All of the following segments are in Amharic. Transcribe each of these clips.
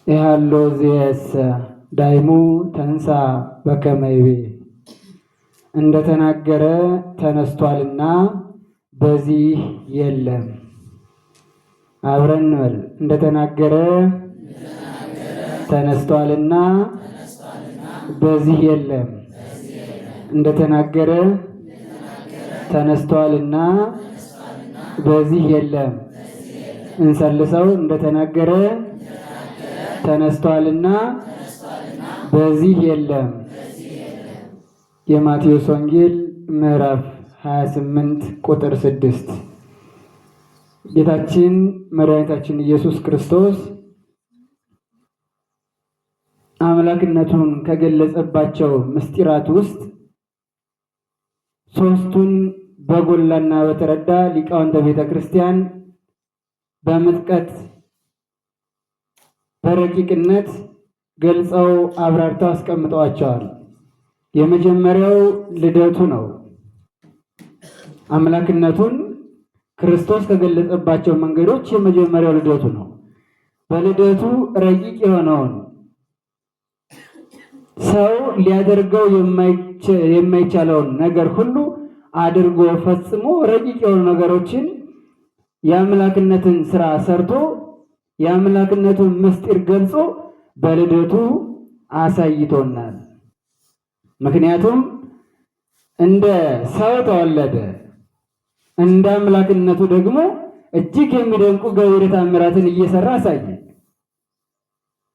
ኢሀሎ ዝየሰ ዳይሙ ተንሳ በከመ ይቤ፣ እንደተናገረ ተነስቷልና በዚህ የለም። አብረን እንበል። እንደተናገረ ተነስቷልና በዚህ የለም። እንደተናገረ ተነስቷልና በዚህ የለም። እንሰልሰው። እንደተናገረ ተነስቷልና በዚህ የለም። የማቴዎስ ወንጌል ምዕራፍ 28 ቁጥር 6። ጌታችን መድኃኒታችን ኢየሱስ ክርስቶስ አምላክነቱን ከገለጸባቸው ምስጢራት ውስጥ ሶስቱን በጎላና በተረዳ ሊቃውንተ ቤተ ክርስቲያን በምጥቀት በረቂቅነት ገልጸው አብራርተው አስቀምጠዋቸዋል። የመጀመሪያው ልደቱ ነው። አምላክነቱን ክርስቶስ ከገለጸባቸው መንገዶች የመጀመሪያው ልደቱ ነው። በልደቱ ረቂቅ የሆነውን ሰው ሊያደርገው የማይቻለውን ነገር ሁሉ አድርጎ ፈጽሞ ረቂቅ የሆኑ ነገሮችን የአምላክነትን ስራ ሰርቶ የአምላክነቱን ምስጢር ገልጾ በልደቱ አሳይቶናል። ምክንያቱም እንደ ሰው ተወለደ፣ እንደ አምላክነቱ ደግሞ እጅግ የሚደንቁ ገቢረ ተአምራትን እየሰራ አሳየ።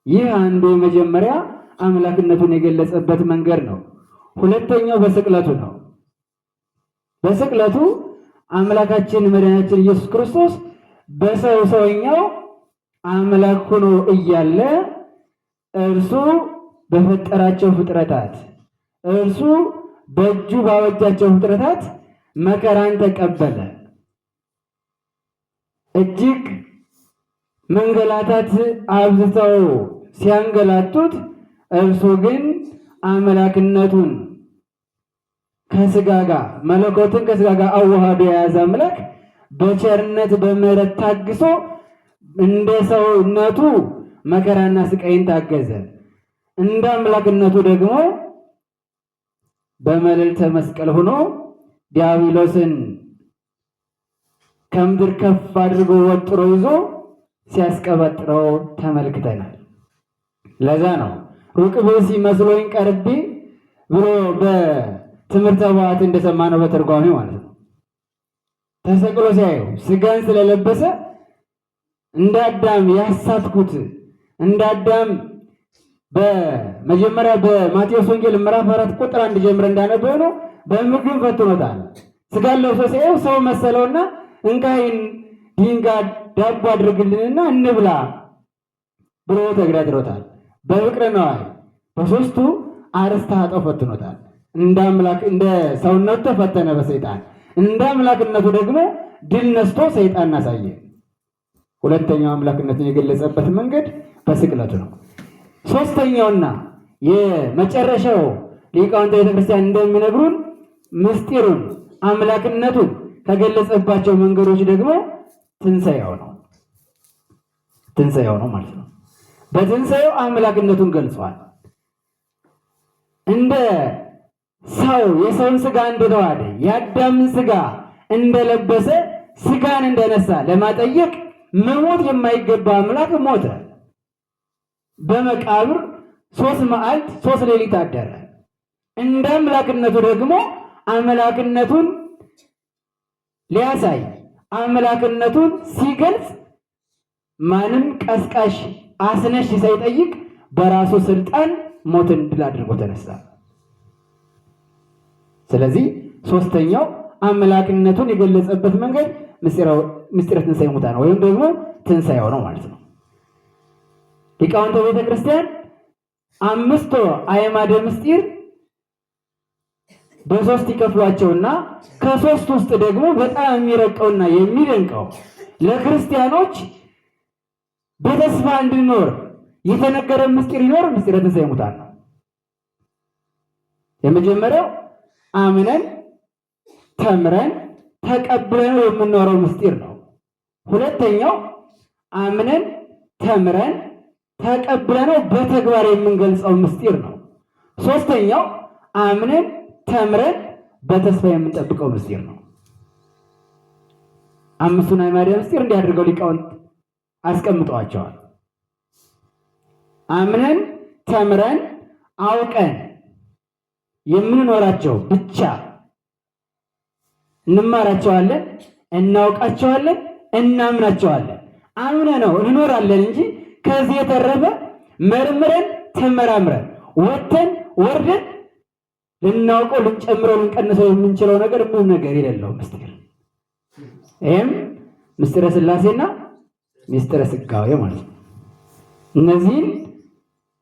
ይህ አንዱ የመጀመሪያ አምላክነቱን የገለጸበት መንገድ ነው። ሁለተኛው በስቅለቱ ነው። በስቅለቱ አምላካችን መድኃኒታችን ኢየሱስ ክርስቶስ በሰው ሰውኛው አምላክ ሆኖ እያለ እርሱ በፈጠራቸው ፍጥረታት፣ እርሱ በእጁ ባበጃቸው ፍጥረታት መከራን ተቀበለ። እጅግ መንገላታት አብዝተው ሲያንገላቱት እርሱ ግን አምላክነቱን ከስጋ ጋር፣ መለኮትን ከስጋ ጋር አዋህዶ የያዘ አምላክ በቸርነት በምሕረት ታግሶ እንደ ሰውነቱ መከራና ስቃይን ታገዘ። እንደ አምላክነቱ ደግሞ በመልዕልተ መስቀል ሆኖ ዲያብሎስን ከምድር ከፍ አድርጎ ወጥሮ ይዞ ሲያስቀበጥረው ተመልክተናል። ለዛ ነው ሩቅ ብእሲ መስሎኝ ቀርቤ ብሎ በትምህርተ ኅቡዓት እንደሰማነው በተርጓሚ ማለት ነው። ተሰቅሎ ሲያየው ስጋን ስለለበሰ እንደ አዳም ያሳትኩት፣ እንደ አዳም በመጀመሪያ በማቴዎስ ወንጌል ምዕራፍ 4 ቁጥር 1 ጀምረ እንዳነበው ነው። በምግብ ፈትኖታል። ስጋን ለብሶ ሲያየው ሰው መሰለውና እንካይን ድንጋይ ዳቦ አድርግልንና እንብላ ብሎ ተግዳድሮታል። በፍቅረ ነዋይ በሶስቱ አርእስተ ኃጣውእ ፈትኖታል። እንደ አምላክ እንደ ሰውነቱ ተፈተነ በሰይጣን፣ እንደ አምላክነቱ ደግሞ ድል ነስቶ ሰይጣን አሳየ። ሁለተኛው አምላክነቱን የገለጸበት መንገድ በስቅለቱ ነው። ሶስተኛውና የመጨረሻው ሊቃውንተ ቤተክርስቲያን እንደሚነግሩን ምስጢሩን አምላክነቱን ከገለጸባቸው መንገዶች ደግሞ ትንሣኤው ነው። ትንሣኤው ነው ማለት ነው። በትንሣኤው አምላክነቱን ገልጿል። እንደ ሰው የሰውን ስጋ እንደተዋሃደ፣ የአዳምን ስጋ እንደለበሰ፣ ስጋን እንደነሳ ለማጠየቅ መሞት የማይገባ አምላክ ሞተ። በመቃብር 3 መዓልት 3 ሌሊት አደረ። እንደ አምላክነቱ ደግሞ አምላክነቱን ሊያሳይ አምላክነቱን ሲገልጽ ማንም ቀስቃሽ አስነሽ ሳይጠይቅ በራሱ ስልጣን ሞትን ድል አድርጎ ተነሳ። ስለዚህ ሶስተኛው አምላክነቱን የገለጸበት መንገድ ምስጢረ ትንሣኤ ሙታን ወይም ደግሞ ትንሣኤው ነው ማለት ነው። ሊቃውንተ ቤተ ክርስቲያን አምስቱ አዕማደ ምስጢር በሶስት ይከፍሏቸውና ከሶስት ውስጥ ደግሞ በጣም የሚረቀውና የሚደንቀው ለክርስቲያኖች በተስፋ እንድንኖር የተነገረ ምስጢር ይኖር ምስጢረ ትንሣኤ ሙታን ነው። የመጀመሪያው አምነን ተምረን ተቀብለን የምንኖረው ምስጢር ነው። ሁለተኛው አምነን ተምረን ተቀብለነው በተግባር የምንገልጸው ምስጢር ነው። ሶስተኛው አምነን ተምረን በተስፋ የምንጠብቀው ምስጢር ነው። አምስቱን አዕማደ ምስጢር እንዲያደርገው ሊቃውንት አስቀምጠዋቸዋል። አምነን ተምረን አውቀን የምንኖራቸው ብቻ እንማራቸዋለን፣ እናውቃቸዋለን፣ እናምናቸዋለን። አምነ ነው እንኖራለን እንጂ ከዚህ የተረፈ መርምረን ተመራምረን ወጥተን ወርደን ልናውቀው ልንጨምረው ልንቀንሰው የምንችለው ነገር ምንም ነገር የሌለው ምስጢር። ይህም ምስጢረ ሥላሴና ምስጢረ ሥጋዌ ማለት ነው። እነዚህን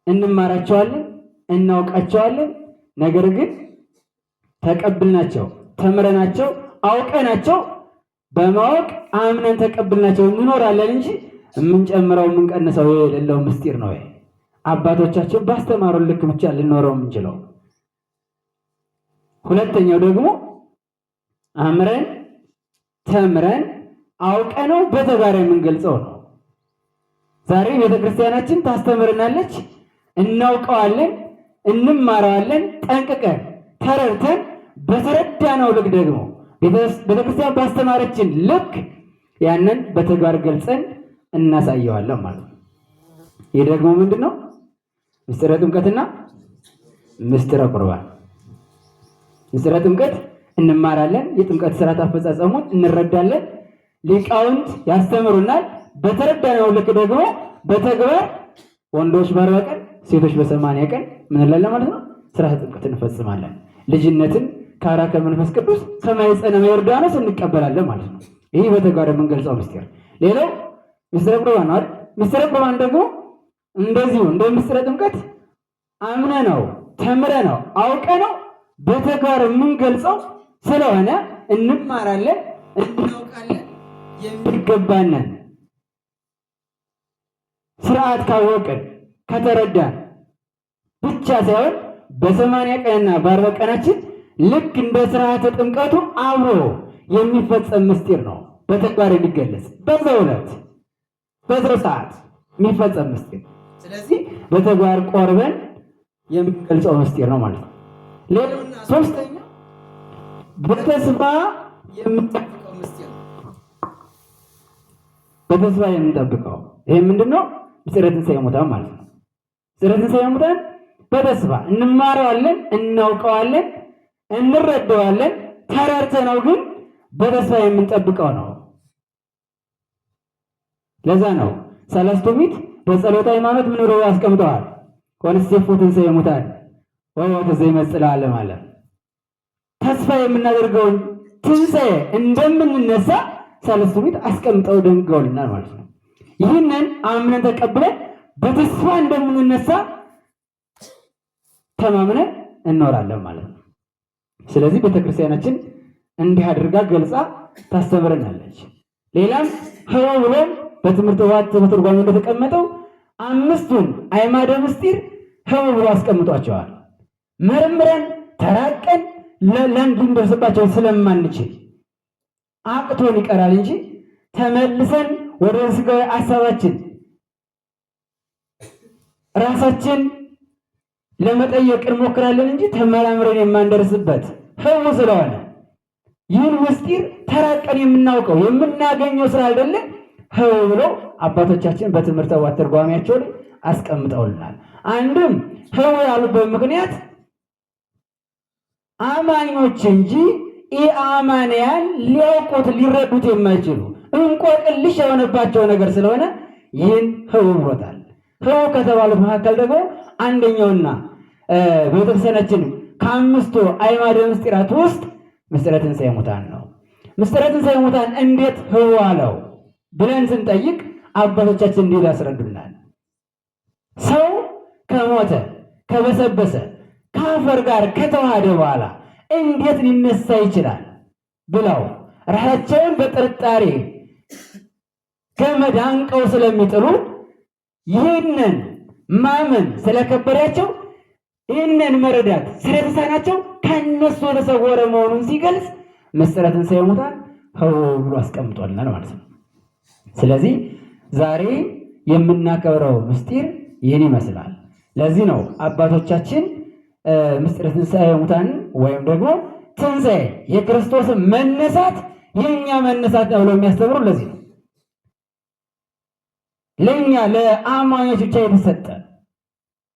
እንማራቸዋለን፣ እናውቃቸዋለን። ነገር ግን ተቀብልናቸው፣ ተምረናቸው፣ አውቀናቸው በማወቅ አምነን ተቀብልናቸው እንኖራለን እንጂ የምንጨምረው የምንቀንሰው የሌለው ምስጢር ነው። አባቶቻችን ባስተማሩን ልክ ብቻ ልንኖረው የምንችለው። ሁለተኛው ደግሞ አምረን ተምረን አውቀነው በተግባር የምንገልጸው ነው። ዛሬ ቤተክርስቲያናችን ታስተምረናለች፣ እናውቀዋለን፣ እንማረዋለን። ጠንቅቀን ተረድተን በተረዳነው ልክ ደግሞ ቤተክርስቲያን ባስተማረችን ልክ ያንን በተግባር ገልጸን እናሳየዋለን ማለት ነው። ይህ ደግሞ ምንድን ነው? ምስጢረ ጥምቀትና ምስጢረ ቁርባን። ምስጢረ ጥምቀት እንማራለን፣ የጥምቀት ስርዓት አፈጻጸሙን እንረዳለን፣ ሊቃውንት ያስተምሩናል። በተረዳነው ልክ ደግሞ በተግባር ወንዶች በ40 ቀን ሴቶች በ80 ቀን ምን እንላለን ማለት ነው፣ ስርዓተ ጥምቀት እንፈጽማለን። ልጅነትን ከአራከ መንፈስ ቅዱስ ከማኅፀነ ዮርዳኖስ እንቀበላለን ማለት ነው። ይህ በተግባር የምንገልጸው ምስጢር። ሌላው ምስጢረ ቁርባን ነው አይደል? ምስጢረ ቁርባን ደግሞ እንደዚሁ እንደ ምስጢረ ጥምቀት አምነ ነው ተምረ ነው አውቀ ነው በተግባር የምንገልጸው ስለሆነ እንማራለን፣ እናውቃለን። የሚገባንን ስርዓት ካወቅን ከተረዳን ብቻ ሳይሆን በ80 ቀንና በ40 ቀናችን ልክ እንደ ስርዓተ ጥምቀቱ አብሮ የሚፈጸም ምስጢር ነው። በተግባር የሚገለጽ በዛው ዕለት በዛው ሰዓት የሚፈጸም ምስጢር። ስለዚህ በተግባር ቆርበን የሚገልጸው ምስጢር ነው ማለት ነው። ሌላውና ሶስተኛ በተስፋ የምንጠብቀው ምስጢር ነው። በተስፋ የምንጠብቀው ይሄ ምንድን ነው? ምስጢረ ትንሣኤ ሙታን ማለት ነው። ምስጢረ ትንሣኤ ሙታን በተስፋ እንማረዋለን፣ እናውቀዋለን፣ እንረዳዋለን። ተረድተነው ግን በተስፋ የምንጠብቀው ነው። ለዛ ነው ሰለስቱ ምዕት በጸሎተ ሃይማኖት ምን ብለው ያስቀምጠዋል? ወንሴፎ ትንሣኤ ሙታን ወሕይወተ ዘይመጽእ ለዓለም አለ። ተስፋ የምናደርገውን ትንሣኤ እንደምንነሳ ሰለስቱ ምዕት አስቀምጠው ደንግገውልናል ማለት ነው። ይህንን አምነን ተቀብለን በተስፋ እንደምንነሳ ተማምነን እንኖራለን ማለት ነው። ስለዚህ ቤተክርስቲያናችን እንዲህ አድርጋ ገልጻ ታስተምረናለች። ሌላም ህው ብሎም በትምህርት ዋት በትርጓሜ እንደተቀመጠው አምስቱን አዕማደ ምስጢር ህው ብሎ አስቀምጧቸዋል። መርምረን ተራቀን ልንደርስባቸው ስለማንችል አቅቶን ይቀራል እንጂ ተመልሰን ወደ ስጋዊ ሀሳባችን ራሳችን ለመጠየቅ እንሞክራለን እንጂ ተመራምረን የማንደርስበት ህው ስለሆነ ይህን ምስጢር ተራቀን የምናውቀው የምናገኘው ስላልደለ ህው ብሎ አባቶቻችን በትምህርተ ኅቡዓት ትርጓሜያቸው ላይ አስቀምጠውልናል። አንድም ህው ያሉበት ምክንያት አማኞች እንጂ ኢአማንያን ሊያውቁት ሊረዱት የማይችሉ እንቆቅልሽ የሆነባቸው ነገር ስለሆነ ይህን ህው ብሎታል። ህው ከተባሉት መካከል ደግሞ አንደኛውና ቤተክርስቲያናችን ከአምስቱ አዕማደ ምስጢራት ውስጥ ምስጢረ ትንሣኤ ሙታን ነው። ምስጢረ ትንሣኤ ሙታን እንዴት ህው አለው ብለን ስንጠይቅ አባቶቻችን እንዲህ ያስረዱናል። ሰው ከሞተ ከበሰበሰ ከአፈር ጋር ከተዋሃደ በኋላ እንዴት ሊነሳ ይችላል ብለው ራሳቸውን በጥርጣሬ ገመድ አንቀው ስለሚጥሉ ይህንን ማመን ስለከበዳቸው ይህንን መረዳት ስለተሳናቸው ከእነሱ የተሰወረ መሆኑን ሲገልጽ ምስጢረ ትንሣኤ ሙታን ህው ብሎ አስቀምጦልናል ማለት ነው። ስለዚህ ዛሬ የምናከብረው ምስጢር ይህን ይመስላል። ለዚህ ነው አባቶቻችን ምስጢረ ትንሣኤ ሙታንን ወይም ደግሞ ትንሣኤ የክርስቶስን መነሳት የእኛ መነሳት ነው ብለው የሚያስተምሩ ለዚህ ነው። ለእኛ ለአማኞች ብቻ የተሰጠ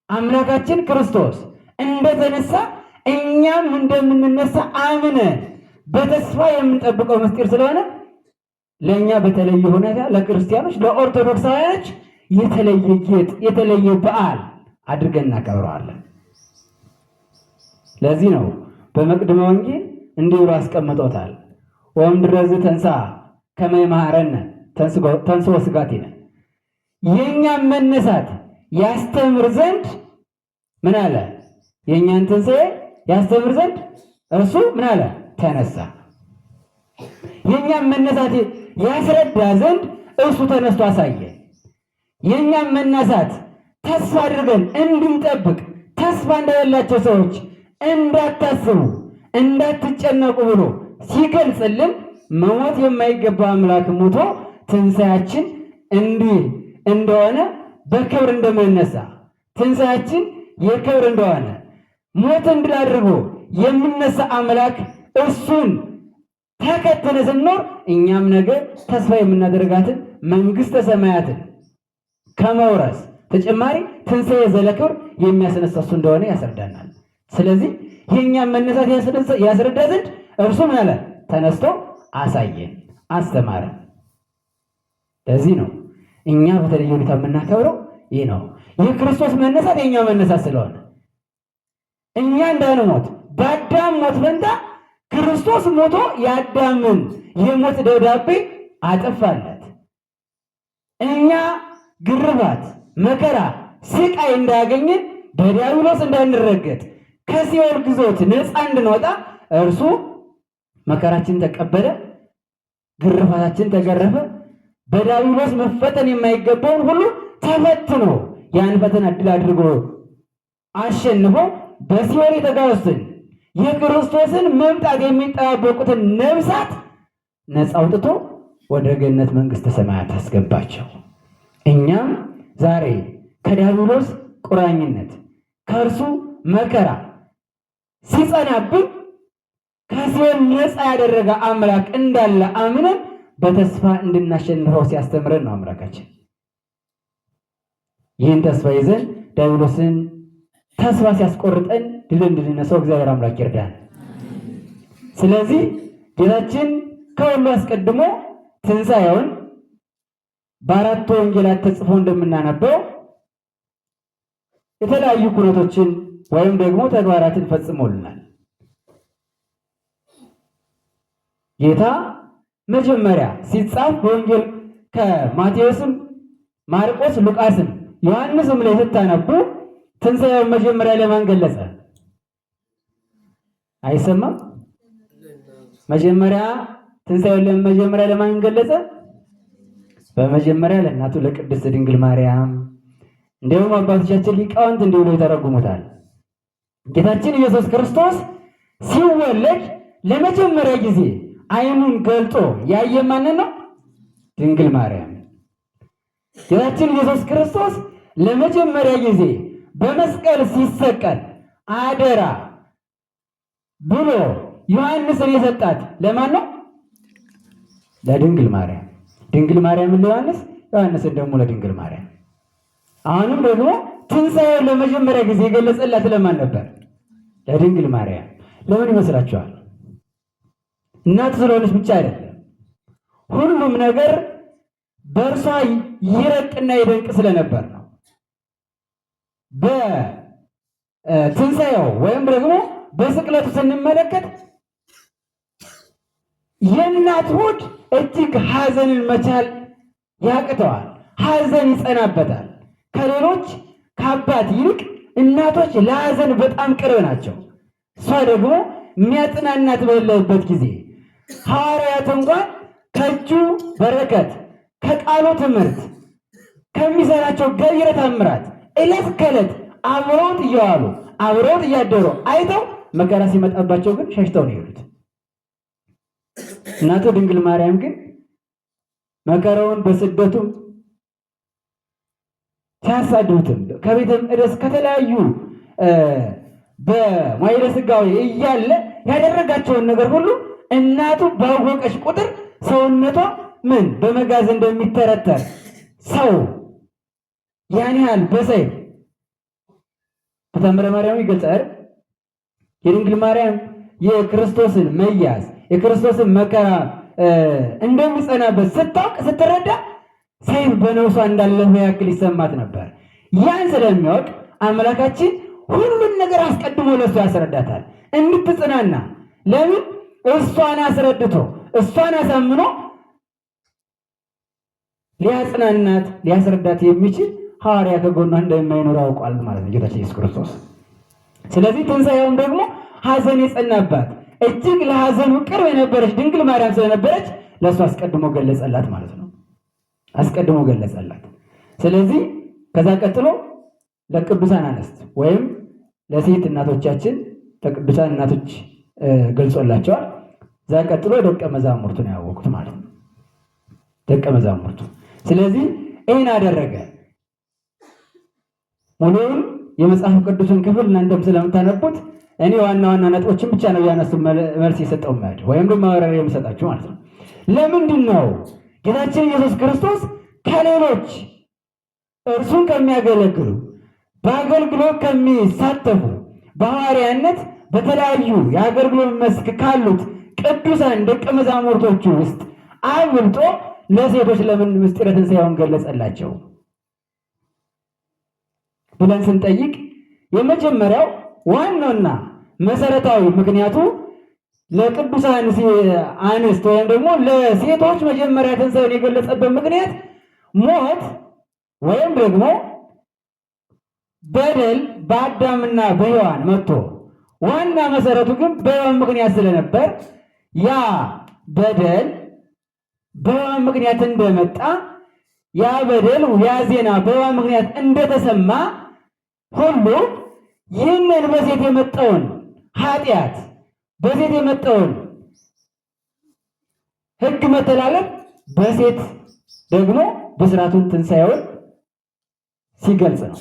አምላካችን ክርስቶስ እንደተነሳ እኛም እንደምንነሳ አምነን በተስፋ የምንጠብቀው ምስጢር ስለሆነ ለእኛ በተለየ ሁኔታ ለክርስቲያኖች፣ ለኦርቶዶክሳውያኖች የተለየ ጌጥ የተለየ በዓል አድርገን እናከብረዋለን። ለዚህ ነው በመቅድመ ወንጌል እንዲህ ብሎ አስቀምጦታል። ወእምድረዝ ተንሥአ ከመ ይምሃረነ ተንሥኦ ሥጋቲነ፣ የእኛን መነሳት ያስተምር ዘንድ ምን አለ? የእኛን ትንሣኤ ያስተምር ዘንድ እርሱ ምን አለ? ተነሳ። የእኛን መነሳት ያስረዳ ዘንድ እርሱ ተነስቶ አሳየ። የእኛን መነሳት ተስፋ አድርገን እንድንጠብቅ ተስፋ እንደሌላቸው ሰዎች እንዳታስቡ እንዳትጨነቁ ብሎ ሲገልጽልን መሞት የማይገባ አምላክ ሞቶ ትንሣኤያችን እንዲህ እንደሆነ በክብር እንደምንነሳ ትንሣኤያችን የክብር እንደሆነ ሞትን ድል አድርጎ የምነሳ አምላክ እሱን ተከትለ ስንኖር እኛም ነገ ተስፋ የምናደርጋትን መንግስተ ሰማያትን ከመውረስ ተጨማሪ ትንሣኤ ዘለክብር የሚያስነሳ እሱ እንደሆነ ያስረዳናል። ስለዚህ የእኛም መነሳት ያስረዳ ዘንድ እርሱ ምን አለ? ተነስቶ አሳየን፣ አስተማረን። ለዚህ ነው እኛ በተለየ ሁኔታ የምናከብረው ይህ ነው። የክርስቶስ መነሳት የእኛ መነሳት ስለሆነ እኛ እንዳንሞት በአዳም ሞት ፈንታ ክርስቶስ ሞቶ የአዳምን የሞት ደብዳቤ አጠፋለት። እኛ ግርፋት፣ መከራ፣ ስቃይ እንዳያገኘን በዲያብሎስ እንዳንረገጥ ከሲኦል ግዞት ነፃ እንድንወጣ እርሱ መከራችን ተቀበለ፣ ግርፋታችን ተገረፈ። በዲያብሎስ መፈተን የማይገባውን ሁሉ ተፈትኖ ያን ፈተና ድል አድርጎ አሸንፎ በሲኦል የተጋዙትን የክርስቶስን መምጣት የሚጠባበቁትን ነፍሳት ነፃ አውጥቶ ወደ ገነት መንግሥተ ሰማያት አስገባቸው። እኛም ዛሬ ከዲያብሎስ ቁራኝነት ከእርሱ መከራ ሲጸናብን ከሲኦል ነፃ ያደረገ አምላክ እንዳለ አምነን በተስፋ እንድናሸንፈው ሲያስተምረን ነው አምላካችን። ይህን ተስፋ ይዘን ዲያብሎስን ተስፋ ሲያስቆርጠን ድል እንድንነሳው እግዚአብሔር አምላክ ይርዳን። ስለዚህ ጌታችን ከሁሉ አስቀድሞ ትንሣኤውን በአራቱ ወንጌላት ተጽፎ እንደምናነበው የተለያዩ ኩነቶችን ወይም ደግሞ ተግባራትን ፈጽሞልናል። ጌታ መጀመሪያ ሲጻፍ በወንጌል ከማቴዎስም ማርቆስ፣ ሉቃስም ዮሐንስም ላይ ስታነቡ ትንሣኤውን መጀመሪያ ለማን ገለጸ? አይሰማም? መጀመሪያ ትንሣኤውን ለመጀመሪያ ለማን ገለጸ? በመጀመሪያ ለእናቱ ለቅድስት ድንግል ማርያም። እንዲሁም አባቶቻችን ሊቃውንት እንዲህ ብለው ይተረጉሙታል። ጌታችን ኢየሱስ ክርስቶስ ሲወለድ ለመጀመሪያ ጊዜ ዓይኑን ገልጦ ያየ ማንን ነው? ድንግል ማርያም። ጌታችን ኢየሱስ ክርስቶስ ለመጀመሪያ ጊዜ በመስቀል ሲሰቀል አደራ ብሎ ዮሐንስን የሰጣት ለማን ነው? ለድንግል ማርያም። ድንግል ማርያምን ለዮሐንስ፣ ዮሐንስን ደግሞ ለድንግል ማርያም። አሁንም ደግሞ ትንሣኤውን ለመጀመሪያ ጊዜ የገለጸላት ለማን ነበር? ለድንግል ማርያም። ለምን ይመስላችኋል? እናቱ ስለሆነች ብቻ አይደለም። ሁሉም ነገር በእርሷ ይረቅና ይደንቅ ስለነበር ነው። በትንሣኤው ወይም ደግሞ በስቅለቱ ስንመለከት የእናት ሆድ እጅግ ሐዘንን መቻል ያቅተዋል። ሐዘን ይጸናበታል። ከሌሎች ከአባት ይልቅ እናቶች ለሐዘን በጣም ቅርብ ናቸው። እሷ ደግሞ የሚያጽናናት በሌለበት ጊዜ ሐዋርያት እንኳን ከእጁ በረከት ከቃሉ ትምህርት ከሚሰራቸው ገቢረ ተአምራት ዕለት ከዕለት አብረውት እየዋሉ አብረውት እያደሩ አይተው መከራ ሲመጣባቸው ግን ሸሽተው ነው የሄዱት። እናቱ ድንግል ማርያም ግን መከራውን በስደቱም ሲያሳድዱትም ከቤተ መቅደስ ከተለያዩ በማይለ ሥጋዌ እያለ ያደረጋቸውን ነገር ሁሉ እናቱ ባወቀች ቁጥር ሰውነቷ ምን በመጋዝ እንደሚተረተር ሰው ያን ያህል በሰይፍ በተአምረ ማርያም ይገልጻል። የድንግል ማርያም የክርስቶስን መያዝ የክርስቶስን መከራ እንደሚጸናበት ስታውቅ ስትረዳ ሰይፍ በነፍሷ እንዳለፈ ያክል ይሰማት ነበር። ያን ስለሚያውቅ አምላካችን ሁሉን ነገር አስቀድሞ ለእሷ ያስረዳታል እንድትጽናና። ለምን እሷን አስረድቶ እሷን አሳምኖ ሊያጽናናት ሊያስረዳት የሚችል ሐዋርያ ከጎኗ እንደማይኖር አውቋል ማለት ነው ጌታችን ኢየሱስ ክርስቶስ። ስለዚህ ትንሣኤውም ደግሞ ሐዘን የጸናባት እጅግ ለሐዘኑ ቅርብ የነበረች ድንግል ማርያም ስለነበረች ለእሱ አስቀድሞ ገለጸላት ማለት ነው። አስቀድሞ ገለጸላት። ስለዚህ ከዛ ቀጥሎ ለቅዱሳን አንስት ወይም ለሴት እናቶቻችን ለቅዱሳን እናቶች ገልጾላቸዋል። እዛ ቀጥሎ ደቀ መዛሙርቱ ነው ያወቁት ማለት ነው። ደቀ መዛሙርቱ ስለዚህ ይህን አደረገ። ሙሉውን የመጽሐፍ ቅዱስን ክፍል እናንተም ስለምታነቡት እኔ ዋና ዋና ነጥቦችን ብቻ ነው ያነሱ መልስ የሰጠው ማለት ወይም ደግሞ ማብራሪያ የምሰጣችሁ ማለት ነው። ለምንድን ነው ጌታችን ኢየሱስ ክርስቶስ ከሌሎች እርሱን ከሚያገለግሉ በአገልግሎት ከሚሳተፉ በሐዋርያነት በተለያዩ የአገልግሎት መስክ ካሉት ቅዱሳን ደቀ መዛሙርቶቹ ውስጥ አብልጦ ለሴቶች ለምን ምስጢረ ትንሣኤውን ገለጸላቸው ብለን ስንጠይቅ የመጀመሪያው ዋናውና መሰረታዊ ምክንያቱ ለቅዱሳን አንስት ወይም ደግሞ ለሴቶች መጀመሪያ ትንሣኤውን የገለጸበት ምክንያት ሞት ወይም ደግሞ በደል በአዳምና በሔዋን መጥቶ ዋና መሰረቱ ግን በሔዋን ምክንያት ስለነበር ያ በደል በሔዋን ምክንያት እንደመጣ ያ በደል ያ ዜና በሔዋን ምክንያት እንደተሰማ ሁሉ ይህንን በሴት የመጣውን ኃጢአት በሴት የመጣውን ሕግ መተላለፍ በሴት ደግሞ ብስራቱን ትንሣኤውን ሲገልጽ ነው።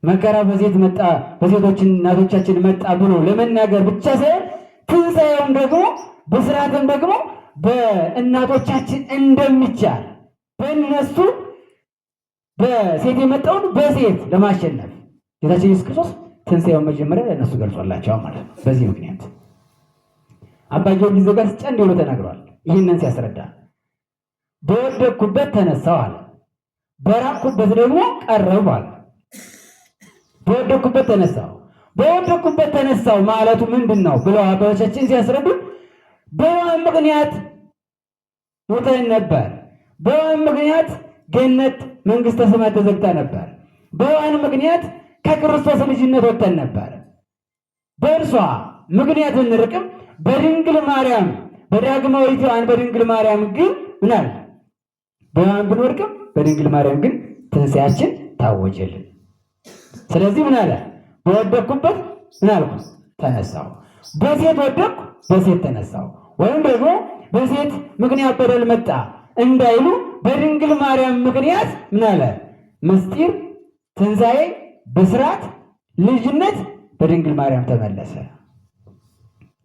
መከራ በሴት መጣ በሴቶች እናቶቻችን መጣ ብሎ ለመናገር ብቻ ሳይሆን ትንሣኤውን ደግሞ ብስራትን ደግሞ በእናቶቻችን እንደሚቻል በእነሱ በሴት የመጣውን በሴት ለማሸነፍ ጌታችን ኢየሱስ ክርስቶስ ትንሣኤውን መጀመሪያ ለእነሱ ገልጾላቸዋል ማለት ነው። በዚህ ምክንያት አባ ጊዮርጊስ ዘጋስጫ እንዲህ ብሎ ተናግሯል። ይህንን ሲያስረዳ በወደቅኩበት ተነሳው አለ፣ በራቅኩበት ደግሞ ቀረቡ አለ። በወደቅኩበት ተነሳው በወደቅኩበት ተነሳው ማለቱ ምንድን ነው ብለው አባቶቻችን ሲያስረዱ በሔዋን ምክንያት ሞተን ነበር። በሔዋን ምክንያት ገነት መንግስተ ሰማያት ተዘግታ ነበር። በሔዋን ምክንያት ከክርስቶስ ልጅነት ወጥተን ነበር። በእርሷ ምክንያት እንርቅም፣ በድንግል ማርያም በዳግማዊት ሔዋን በድንግል ማርያም ግን ምናል በሔዋን ብንወድቅም በድንግል ማርያም ግን ትንሣኤያችን ታወጀልን። ስለዚህ ምን አለ? በወደቅኩበት ምን አልኩ? ተነሳሁ። በሴት ወደቅኩ፣ በሴት ተነሳሁ። ወይም ደግሞ በሴት ምክንያት በደል መጣ እንዳይሉ በድንግል ማርያም ምክንያት ምን አለ? ምስጢር፣ ትንሣኤ፣ ብስራት፣ ልጅነት በድንግል ማርያም ተመለሰ።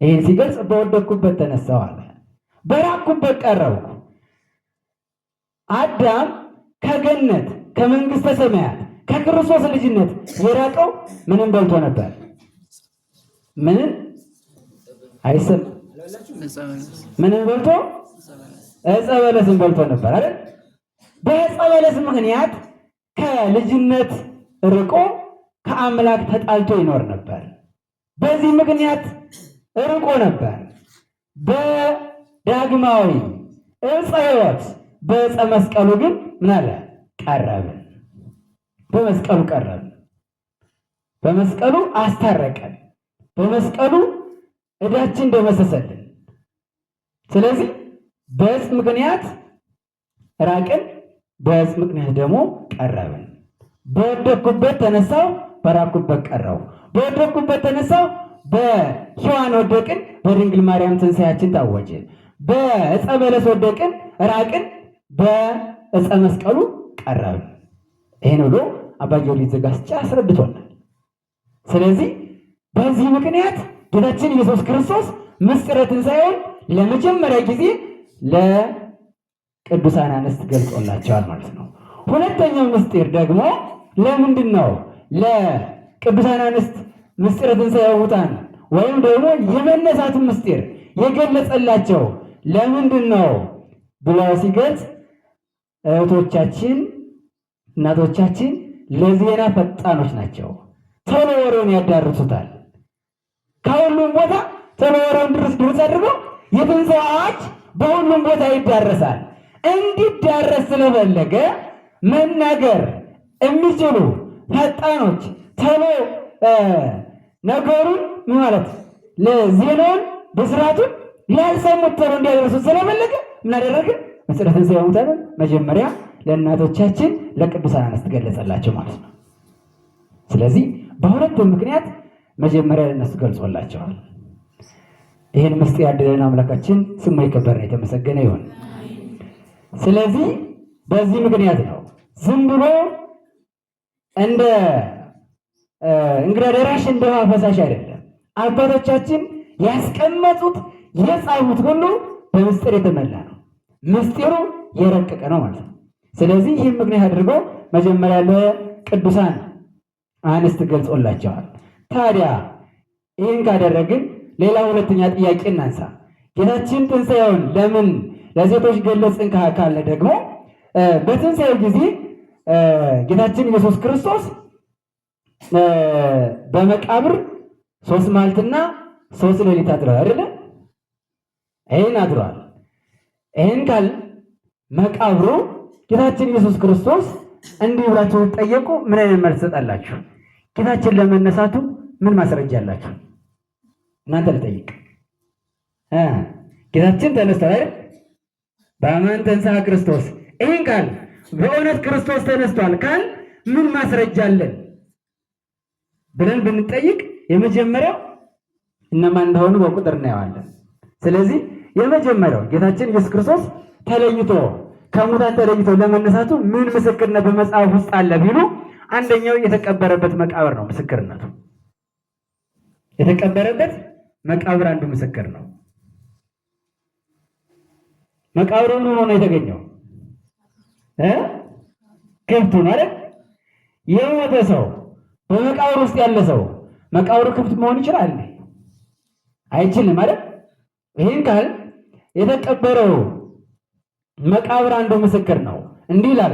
ይህን ሲገልጽ በወደቅኩበት ተነሳሁ አለ፣ በራቅኩበት ቀረብኩ። አዳም ከገነት ከመንግስተ ሰማያት ከክርስቶስ ልጅነት የራቀው ምንም በልቶ ነበር? ምንም አይሰማም። ምንም በልቶ ዕፀ በለስን በልቶ ነበር አይደል? በዕፀ በለስ ምክንያት ከልጅነት ርቆ ከአምላክ ተጣልቶ ይኖር ነበር። በዚህ ምክንያት ርቆ ነበር። በዳግማዊ ዕፀ ሕይወት በዕፀ መስቀሉ ግን ምን አለ? ቀረብን። በመስቀሉ ቀረብን። በመስቀሉ አስታረቀን። በመስቀሉ ዕዳችን ደመሰሰልን። ስለዚህ በዕፅ ምክንያት ራቅን፣ በዕፅ ምክንያት ደግሞ ቀረብን። በወደቅኩበት ተነሳው፣ በራቅኩበት ቀረው። በወደቅኩበት ተነሳው፣ በሔዋን ወደቅን፣ በድንግል ማርያም ትንሣኤያችን ታወጀ። በዕፀ በለስ ወደቅን፣ ራቅን፣ በዕፀ መስቀሉ ቀረብን። ይሄን ብሎ አባ ጊዮርጊስ ዘጋስጫ አስረድቶናል። ስለዚህ በዚህ ምክንያት ጌታችን ኢየሱስ ክርስቶስ ምስጢረ ትንሣኤውን ለመጀመሪያ ጊዜ ለቅዱሳን አንስት ገልጾላቸዋል ማለት ነው። ሁለተኛው ምስጢር ደግሞ ለምንድን ነው ለቅዱሳን አንስት ምስጢረ ትንሣኤ ሙታን ወይም ደግሞ የመነሳቱን ምስጢር የገለጸላቸው ለምንድን ነው ብሎ ሲገልጽ እህቶቻችን እናቶቻችን ለዜና ፈጣኖች ናቸው። ቶሎ ወሬውን ያዳርሱታል። ከሁሉም ቦታ ቶሎ ወሬውን ድርስ ድርስ አድርገው የትንሣኤ አዋጅ በሁሉም ቦታ ይዳረሳል። እንዲዳረስ ስለፈለገ መናገር የሚችሉ ፈጣኖች ቶሎ ነገሩን ምን ማለት ለዜናውን በስርዓቱን ላልሰሙት ቶሎ እንዲያደርሱት ስለፈለገ ምን አደረገ? ምስጢረ ትንሣኤ ሙታንን መጀመሪያ ለእናቶቻችን ለቅዱሳን አንስት ገለጸላቸው ማለት ነው። ስለዚህ በሁለቱም ምክንያት መጀመሪያ ለእነሱ ገልጾላቸዋል። ይህን ምስጢር ያደለን አምላካችን ስሙ የከበረ የተመሰገነ ይሁን። ስለዚህ በዚህ ምክንያት ነው ዝም ብሎ እንደ እንግዳ ደራሽ እንደ ውሃ ፈሳሽ አይደለም። አባቶቻችን ያስቀመጡት የጻፉት ሁሉ በምስጢር የተሞላ ነው። ምስጢሩ የረቀቀ ነው ማለት ነው። ስለዚህ ይህን ምክንያት አድርጎ መጀመሪያ ለቅዱሳን አንስት ገልጾላቸዋል። ታዲያ ይህን ካደረግን ሌላ ሁለተኛ ጥያቄ እናንሳ። ጌታችን ትንሣኤውን ለምን ለሴቶች ገለጽን ካለ ደግሞ በትንሣኤው ጊዜ ጌታችን ኢየሱስ ክርስቶስ በመቃብር 3 መዓልትና 3 ሌሊት አድሯል አይደለ? ይህን አድሯል። ይህን ካል መቃብሩ ጌታችን ኢየሱስ ክርስቶስ እንዲህ ብላችሁ ብትጠየቁ ምን አይነት መልስ ትሰጣላችሁ? ጌታችን ለመነሳቱ ምን ማስረጃ አላችሁ? እናንተ ልጠይቅ። ጌታችን ተነስቷል አይደል? በአማን ተንሥአ ክርስቶስ። ይህን ቃል በእውነት ክርስቶስ ተነስቷል ካል ምን ማስረጃ አለን ብለን ብንጠይቅ የመጀመሪያው እነማን እንደሆኑ በቁጥር እናየዋለን። ስለዚህ የመጀመሪያው ጌታችን ኢየሱስ ክርስቶስ ተለይቶ ከሙታን ተለይቶ ለመነሳቱ ምን ምስክርነት በመጽሐፍ ውስጥ አለ ቢሉ አንደኛው የተቀበረበት መቃብር ነው ምስክርነቱ። የተቀበረበት መቃብር አንዱ ምስክር ነው። መቃብሩ ምን ሆኖ ነው የተገኘው? ክፍት ነው አይደል? የሞተ ሰው በመቃብር ውስጥ ያለ ሰው መቃብሩ ክፍት መሆን ይችላል? አይችልም አይደል? ይህን ካል የተቀበረው መቃብር አንዱ ምስክር ነው። እንዲህ ይላል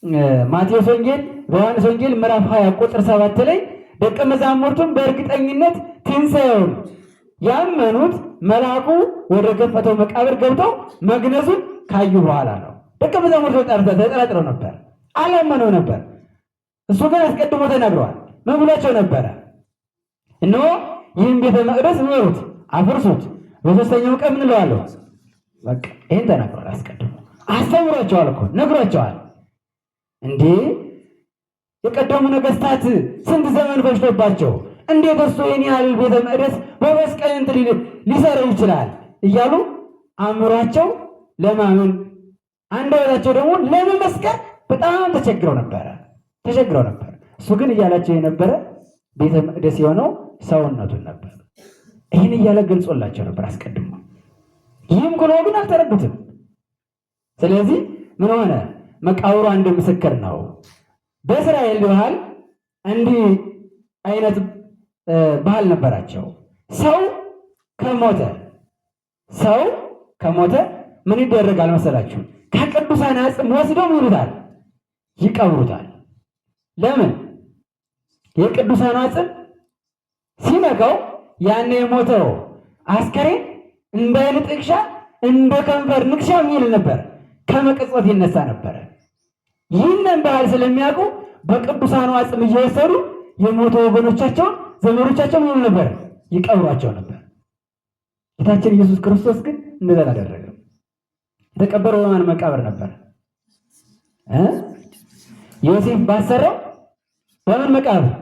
በማቴዎስ ወንጌል በዮሐንስ ወንጌል ምዕራፍ 20 ቁጥር 7 ላይ ደቀ መዛሙርቱም በእርግጠኝነት ትንሣኤውን ያመኑት መልአኩ ወደ ከፈተው መቃብር ገብተው መግነዙን ካዩ በኋላ ነው። ደቀ መዛሙርቱ ተጠራጥረው ነበር፣ አላመነው ነበር። እሱ ግን አስቀድሞ ተናግረዋል። ምን ብሏቸው ነበረ? እነሆ ይህን ቤተ መቅደስ ምሩት፣ አፍርሱት፣ በሦስተኛው ቀን ምን እለዋለሁ? በቃ ይህን ተናግረዋል። አስቀድሞ አስተምሯቸዋል እኮ ነግሯቸዋል። እንዴ የቀደሙ ነገስታት ስንት ዘመን ፈጅቶባቸው እንዴት እሱ ይህን ያህል ቤተ መቅደስ በሶስት ቀን እንትን ሊሰራው ይችላል እያሉ አእምሯቸው ለማመን አንደበታቸው ደግሞ ለመመስከር በጣም ተቸግረው ነበረ። እሱ ግን እያላቸው የነበረ ቤተ መቅደስ የሆነው ሰውነቱን ነበር። ይህን እያለ ገልጾላቸው ነበር አስቀድሞ። ይህም ሆኖ ግን አልተረዱትም። ስለዚህ ምን ሆነ? መቃብሩ አንድ ምስክር ነው። በእስራኤል ባህል እንዲህ አይነት ባህል ነበራቸው። ሰው ከሞተ ሰው ከሞተ ምን ይደረጋል መሰላችሁ? ከቅዱሳን አጽም ወስደው ምን ይሉታል? ይቀብሩታል። ለምን? የቅዱሳን አጽም ሲነካው ያን የሞተው አስከሬን እንደ ዓይን ጥቅሻ እንደ ከንፈር ንክሻ የሚል ነበር፣ ከመቅጽበት ይነሳ ነበረ። ይህንን ባህል ስለሚያውቁ በቅዱሳኑ አጽም እየወሰዱ የሞቱ ወገኖቻቸውን ዘመዶቻቸውን ምን ነበር ይቀብሯቸው ነበር። ጌታችን ኢየሱስ ክርስቶስ ግን እንደዛ አላደረገም። የተቀበረው በማን መቃብር ነበር? ዮሴፍ ባሰራው በምን መቃብር?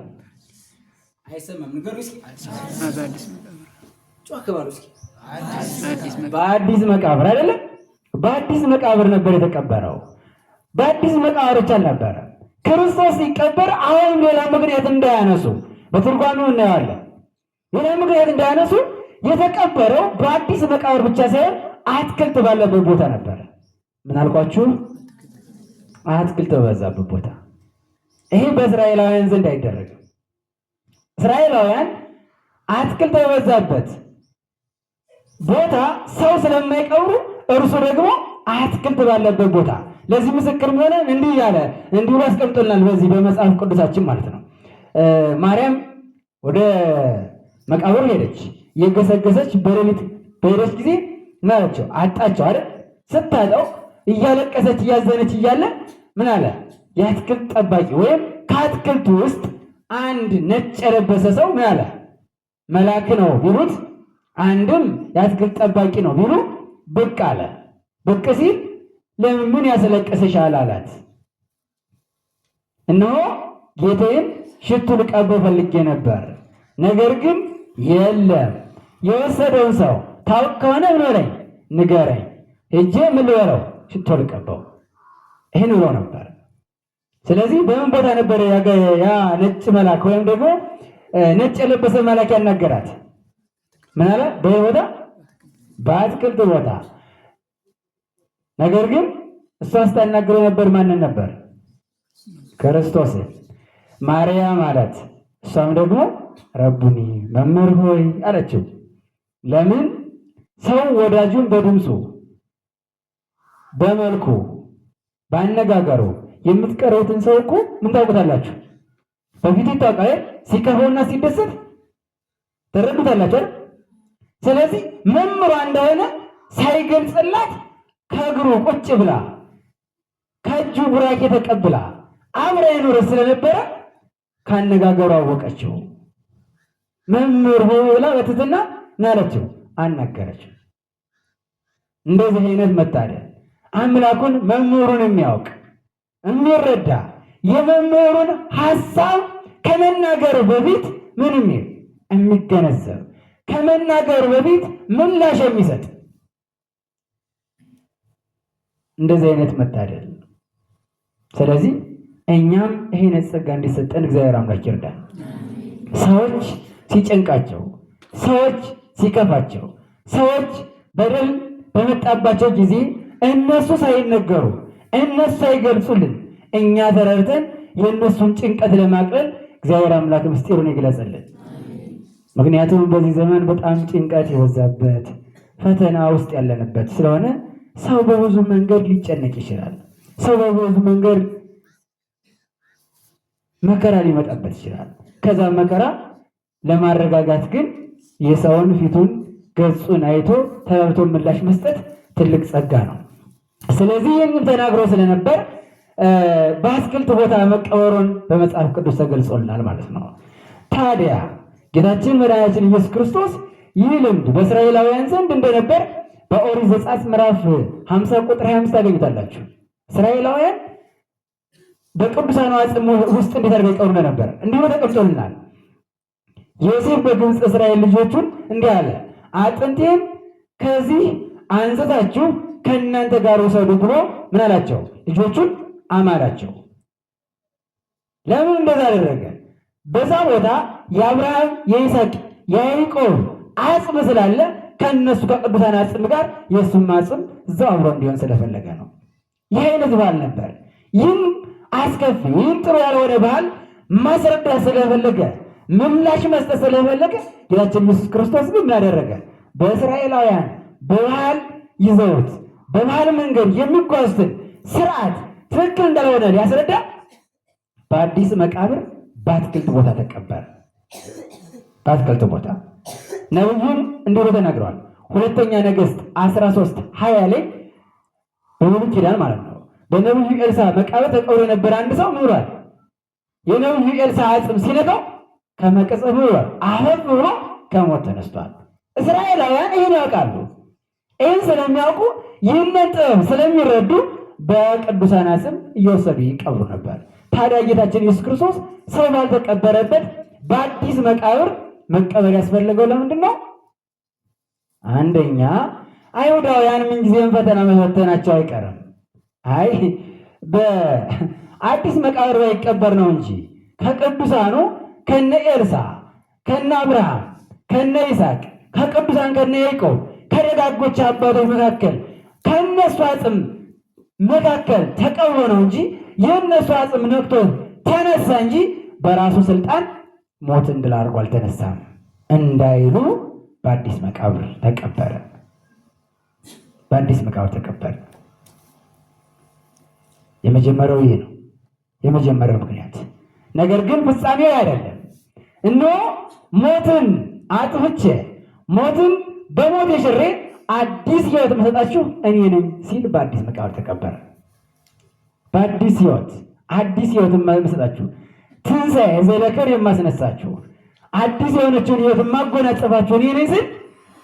አይሰማም። ንገሩ እስኪ። ጮክ በሉ እስኪ። በአዲስ መቃብር አይደለም? በአዲስ መቃብር ነበር የተቀበረው። በአዲስ መቃብር ብቻ አልነበረ። ክርስቶስ ሲቀበር አሁንም ሌላ ምክንያት እንዳያነሱ በትርጓሜው እናየዋለን። ሌላ ምክንያት እንዳያነሱ የተቀበረው በአዲስ መቃብር ብቻ ሳይሆን አትክልት ባለበት ቦታ ነበረ። ምን አልኳችሁ? አትክልት በበዛበት ቦታ። ይሄ በእስራኤላውያን ዘንድ አይደረግም። እስራኤላውያን አትክልት በበዛበት ቦታ ሰው ስለማይቀብሩ እርሱ ደግሞ አትክልት ባለበት ቦታ ለዚህ ምስክር ሆነ እንዲህ ያለ እንዲህ ብሎ አስቀምጦልናል። በዚህ በመጽሐፍ ቅዱሳችን ማለት ነው። ማርያም ወደ መቃብር ሄደች። እየገሰገሰች በሌሊት በሄደች ጊዜ ምን አለችው? አጣቸው አይደል? ስታጣው እያለቀሰች እያዘነች እያለ ምን አለ? የአትክልት ጠባቂ ወይም ከአትክልቱ ውስጥ አንድ ነጭ የለበሰ ሰው ምን አለ? መልአክ ነው ቢሉት፣ አንድም የአትክልት ጠባቂ ነው ቢሉ ብቅ አለ። ብቅ ሲል ለምን ምን ያስለቅስሻል አላት። እነሆ ጌታዬን ሽቱ ልቀባው ፈልጌ ነበር፣ ነገር ግን የለም። የወሰደውን ሰው ታውቅ ከሆነ ምን በለኝ ንገረኝ፣ ሄጄ ምን ልበለው? ሽቶ ልቀባው። ይህን ብሎ ነበር። ስለዚህ በምን ቦታ ነበር ያ ነጭ መልአክ ወይም ደግሞ ነጭ የለበሰ መልአክ ያናገራት? ምን አለ? በምን ቦታ? በአትክልት ቦታ። ነገር ግን እሷ ስታናግረው ነበር ማንን ነበር? ክርስቶስ። ማርያም አላት። እሷም ደግሞ ረቡኒ መምህር ሆይ አለችው። ለምን ሰው ወዳጁን በድምፁ በመልኩ በአነጋገሩ የምትቀርቡትን ሰው እኮ ምን ታውቁታላችሁ? በፊቱ ይታወቃል። ሲከፋውና ሲደሰት ትረዱታላችሁ አይደል? ስለዚህ መምህሯ እንደሆነ ሳይገልጽላት ከእግሩ ቁጭ ብላ ከእጁ ቡራኬ ተቀብላ አብራ የኖረ ስለነበረ ካነጋገሩ አወቀችው። መምህር ሆይ ብላ በትህትና ምን አለችው? አናገረችው። እንደዚህ አይነት መታደል አምላኩን መምህሩን የሚያውቅ የሚረዳ የመምህሩን ሐሳብ ከመናገሩ በፊት ምን የሚል የሚገነዘብ ከመናገሩ በፊት ምላሽ የሚሰጥ እንደዚህ አይነት መታደል። ስለዚህ እኛም ይሄን ጸጋ እንዲሰጠን እግዚአብሔር አምላክ ይርዳል። ሰዎች ሲጨንቃቸው፣ ሰዎች ሲከፋቸው፣ ሰዎች በደል በመጣባቸው ጊዜ እነሱ ሳይነገሩ እነሱ ሳይገልጹልን እኛ ተረድተን የእነሱን ጭንቀት ለማቅለል እግዚአብሔር አምላክ ምስጢሩን ይግለጽልን። ምክንያቱም በዚህ ዘመን በጣም ጭንቀት የበዛበት ፈተና ውስጥ ያለንበት ስለሆነ ሰው በብዙ መንገድ ሊጨነቅ ይችላል። ሰው በብዙ መንገድ መከራ ሊመጣበት ይችላል። ከዛ መከራ ለማረጋጋት ግን የሰውን ፊቱን ገጹን አይቶ ተረድቶ ምላሽ መስጠት ትልቅ ጸጋ ነው። ስለዚህ ይህንን ተናግሮ ስለነበር በአትክልት ቦታ መቀበሩን በመጽሐፍ ቅዱስ ተገልጾልናል ማለት ነው። ታዲያ ጌታችን መድኃኒታችን ኢየሱስ ክርስቶስ ይህ ልምድ በእስራኤላውያን ዘንድ እንደነበር በኦሪት ዘጸአት ምዕራፍ 50 ቁጥር 25 ታገኙታላችሁ። እስራኤላውያን በቅዱሳኑ አጽም ውስጥ እንዴት አድርገው ይቀብሩ እንደነበር እንዲሁ ተቀምጦልናል። ዮሴፍ በግብፅ እስራኤል ልጆቹን እንዲህ አለ፣ አጥንቴን ከዚህ አንስታችሁ ከእናንተ ጋር ውሰዱ ብሎ ምን አላቸው? ልጆቹን አማላቸው። ለምን እንደዛ አደረገ? በዛ ቦታ የአብርሃም የይስሐቅ የያዕቆብ አጽም ስላለ ከእነሱ ከቅዱሳን አጽም ጋር የእሱም አጽም እዛው አብሮ እንዲሆን ስለፈለገ ነው። ይህ አይነት ባህል ነበር። ይህም አስከፊ ይህም ጥሩ ያልሆነ ባህል ማስረዳት ስለፈለገ ምላሽ መስጠት ስለፈለገ ጌታችን ኢየሱስ ክርስቶስ ግን ምን አደረገ? በእስራኤላውያን በባህል ይዘውት በባህል መንገድ የሚጓዙትን ስርዓት ትክክል እንዳልሆነ ሊያስረዳ በአዲስ መቃብር በአትክልት ቦታ ተቀበረ። በአትክልት ቦታ ነብዩም እንዲህ ብሎ ተናግረዋል። ሁለተኛ ነገሥት 13:20 ላይ በብሉይ ኪዳን ማለት ነው። በነብዩ ኤልሳዕ መቃብር ተቀብሮ የነበረ አንድ ሰው ምን ብሏል? የነብዩ ኤልሳዕ አጽም ሲነካው ከመቅጽበት ብሏል፣ አፈፍ ብሎ ከሞት ተነስቷል። እስራኤላውያን ይህን ያውቃሉ። ይህን ስለሚያውቁ ይህንን ጥበብ ስለሚረዱ በቅዱሳን አጽም እየወሰዱ ይቀብሩ ነበር። ታዲያ ጌታችን ኢየሱስ ክርስቶስ ሰው ባልተቀበረበት በአዲስ መቃብር መቀበር ያስፈለገው ለምንድን ነው? አንደኛ አይሁዳውያን ምንጊዜም ፈተና መፈተናቸው አይቀርም። አይ በአዲስ መቃብር ባይቀበር ነው እንጂ ከቅዱሳኑ ከነ ኤልሳ ከነ አብርሃም ከነ ይስሐቅ ከቅዱሳን ከነ ያዕቆብ ከደጋጎች አባቶች መካከል ከነሱ አጽም መካከል ተቀብሮ ነው እንጂ የእነሱ አጽም ነክቶ ተነሳ እንጂ በራሱ ስልጣን ሞትን ድል አድርጎ አልተነሳም እንዳይሉ በአዲስ መቃብር ተቀበረ። በአዲስ መቃብር ተቀበረ። የመጀመሪያው ይህ ነው፣ የመጀመሪያው ምክንያት። ነገር ግን ፍጻሜው አይደለም። እነሆ ሞትን አጥፍቼ ሞትን በሞት የሽሬ አዲስ ሕይወት መሰጣችሁ እኔ ነኝ ሲል በአዲስ መቃብር ተቀበረ። በአዲስ ሕይወት አዲስ ሕይወት መሰጣችሁ ትንሣኤ ዘለከር የማስነሳችሁ አዲስ የሆነችውን ሕይወት የማጎናጸፋችሁ እኔ ነኝ ሲል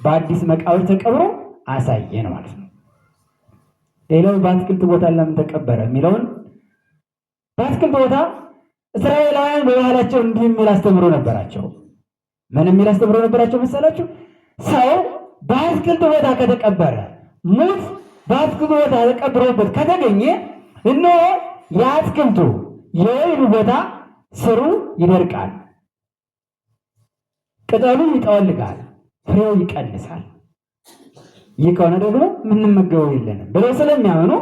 በአዲስ መቃብር ተቀብሮ አሳየን ማለት ነው። ሌላው በአትክልት ቦታ ለምን ተቀበረ የሚለውን በአትክልት ቦታ እስራኤላውያን በባህላቸው እንዲህ የሚል አስተምሮ ነበራቸው። ምን የሚል አስተምሮ ነበራቸው መሰላችሁ? ሰው በአትክልት ቦታ ከተቀበረ፣ ሙት በአትክልት ቦታ ተቀብሮበት ከተገኘ እነሆ የአትክልቱ የወይኑ ቦታ ስሩ ይደርቃል፣ ቅጠሉ ይጠወልጋል፣ ፍሬው ይቀንሳል። ይህ ከሆነ ደግሞ የምንመገበው የለንም ብለው ስለሚያምኑ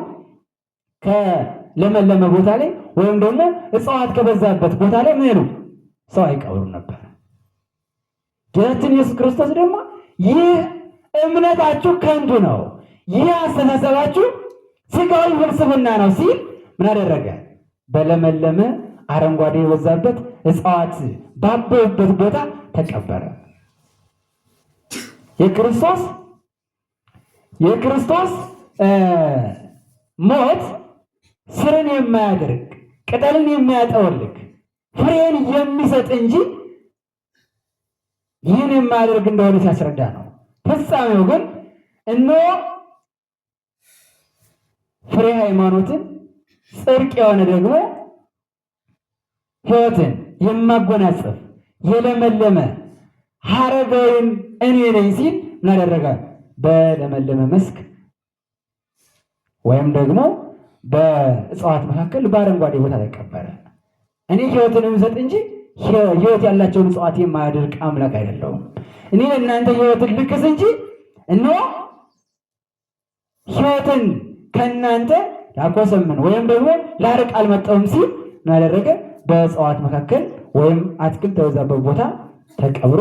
ከለመለመ ቦታ ላይ ወይም ደግሞ እጽዋት ከበዛበት ቦታ ላይ ምን ሰው አይቀብሩም ነበር። ጌታችን ኢየሱስ ክርስቶስ ደግሞ ይህ እምነታችሁ ከንቱ ነው፣ ይህ አስተሳሰባችሁ ስጋዊ ፍልስፍና ነው ሲል ምን አደረገ? በለመለመ አረንጓዴ የበዛበት እጽዋት ባበቡበት ቦታ ተቀበረ። የክርስቶስ የክርስቶስ ሞት ስርን የማያደርግ ቅጠልን የማያጠወልግ ፍሬን የሚሰጥ እንጂ ይህን የማያደርግ እንደሆነ ሲያስረዳ ነው። ፍጻሜው ግን እነሆ ፍሬ ሃይማኖትን ጽድቅ የሆነ ደግሞ ሕይወትን የማጎናጽፍ የለመለመ ሐረገወይን እኔ ነኝ ሲል ምን አደረገ? በለመለመ መስክ ወይም ደግሞ በእጽዋት መካከል በአረንጓዴ ቦታ ተቀበረ። እኔ ሕይወትን የምሰጥ እንጂ ሕይወት ያላቸውን እጽዋት የማያደርቅ አምላክ አይደለሁም። እኔ ለእናንተ ሕይወትን ልክስ እንጂ እነሆ ሕይወትን ከእናንተ ላኮሰምን ወይም ደግሞ ላርቅ አልመጣሁም ሲል ምን አደረገ? በእጽዋት መካከል ወይም አትክልት በበዛበት ቦታ ተቀብሮ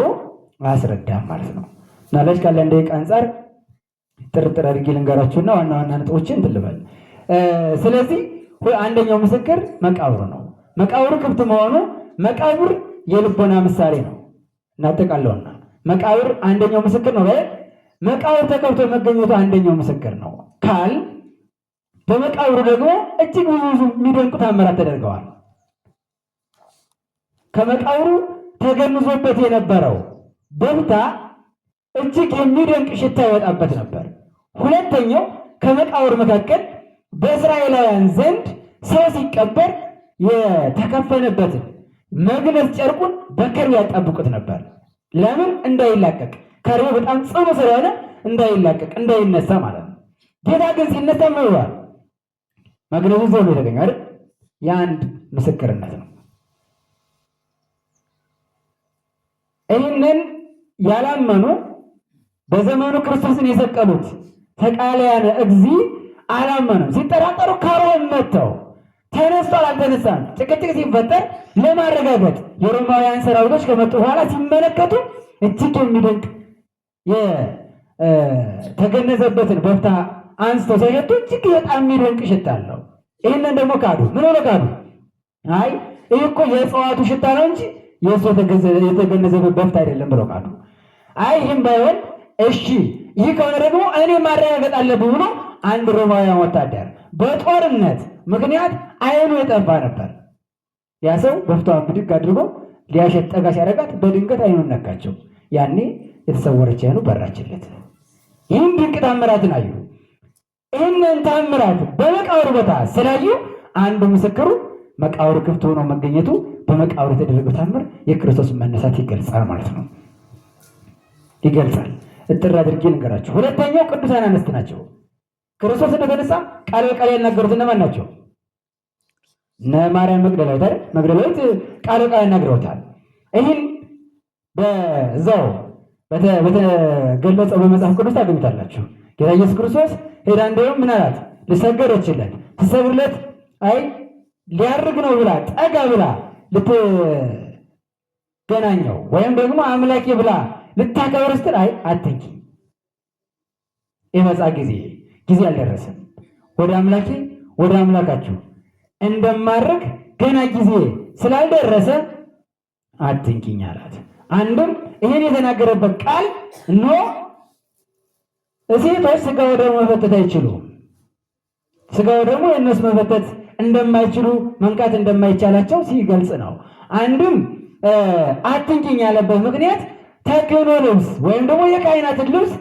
አያስረዳም ማለት ነው። ምናልባት ካለን ደቂቃ አንጻር ጥርጥር አድርጌ ልንገራችሁና ዋና ዋና ነጥቦችን እንትን ልበል። ስለዚህ አንደኛው ምስክር መቃብሩ ነው። መቃብሩ ክፍት መሆኑ መቃብር የልቦና ምሳሌ ነው። እናጠቃለውና መቃብር አንደኛው ምስክር ነው። መቃብር ተከፍቶ መገኘቱ አንደኛው ምስክር ነው ካል በመቃብሩ ደግሞ እጅግ ብዙ ብዙ የሚደንቁ ታምራት ተደርገዋል። ከመቃብሩ ተገንዞበት የነበረው በፍታ እጅግ የሚደንቅ ሽታ ይወጣበት ነበር። ሁለተኛው ከመቃብር መካከል በእስራኤላውያን ዘንድ ሰው ሲቀበር የተከፈነበትን መግነዝ ጨርቁን በከርቤ ያጣብቁት ነበር። ለምን? እንዳይላቀቅ። ከርቤው በጣም ጽኑ ስለሆነ እንዳይላቀቅ፣ እንዳይነሳ ማለት ነው። ጌታ ግን ሲነሳ ምን ይሆናል? መግነዙ እዛው ነው የተገኘው አይደል? የአንድ ምስክርነት ነው። ይህንን ያላመኑ በዘመኑ ክርስቶስን የሰቀሉት ተቃልያነ እግዚ አላመኑም። ሲጠራጠሩ ከሮም መጥተው ተነስቷል አልተነሳም ጭቅጭቅ ሲፈጠር ለማረጋገጥ የሮማውያን ሰራዊቶች ከመጡ በኋላ ሲመለከቱ እጅግ የሚደንቅ የተገነዘበትን በፍታ አንስተው ሲያሸቱ እጅግ በጣም የሚደንቅ ሽታ አለው። ይህንን ደግሞ ካዱ። ምን ሆነ ካዱ? አይ ይህ እኮ የእጽዋቱ ሽታ ነው እንጂ የእሱ የተገነዘበት በፍታ አይደለም ብለው ካዱ። አይ ይህም ባይሆን እሺ፣ ይህ ከሆነ ደግሞ እኔ ማረጋገጥ አለብኝ ብሎ አንድ ሮማውያን ወታደር በጦርነት ምክንያት አይኑ የጠፋ ነበር። ያ ሰው በፍታዋን ብድግ አድርጎ ሊያሸት ጠጋ ሲያደርጋት በድንገት አይኑን ነካቸው። ያኔ የተሰወረች አይኑ በራችለት። ይህም ድንቅ ታምራትን አዩ። ይህንን ታምራት በመቃብር ቦታ ስላዩ አንዱ ምስክሩ መቃብር ክፍት ሆኖ መገኘቱ በመቃብር የተደረገው ታምር የክርስቶስን መነሳት ይገልጻል ማለት ነው። ይገልጻል። እጥር አድርጌ ልንገራችሁ። ሁለተኛው ቅዱሳን አንስት ናቸው። ክርስቶስ እንደተነሳ ቃል በቃል ያልናገሩት እነማን ናቸው? እነ ማርያም መግደላዊት አይደል? መግደላዊት ቃል ቃል ነግረውታል። ይህን በዛው በተገለጸው በመጽሐፍ ቅዱስ ታገኙታላችሁ። ጌታ ኢየሱስ ክርስቶስ ሄዳ እንደውም ምን አላት? ልሰገደችለት ትሰግድለት አይ ሊያርግ ነው ብላ ጠጋ ብላ ልትገናኘው ወይም ደግሞ አምላኬ ብላ ልታከብር ስትል አይ አትንኪ፣ የመጻ ጊዜ ጊዜ አልደረሰም፣ ወደ አምላኬ ወደ አምላካችሁ እንደማርግ ገና ጊዜ ስላልደረሰ አትንኪኝ አላት። አንድም ይህን የተናገረበት ቃል እነሆ ሴቶች ስጋ ወደሙ መፈተት አይችሉም። ስጋ ወደሙ የእነሱ መፈተት እንደማይችሉ መንካት እንደማይቻላቸው ሲገልጽ ነው። አንድም አትንኪኝ ያለበት ምክንያት ተክህኖ ልብስ ወይም ደግሞ የካህናትን ልብስ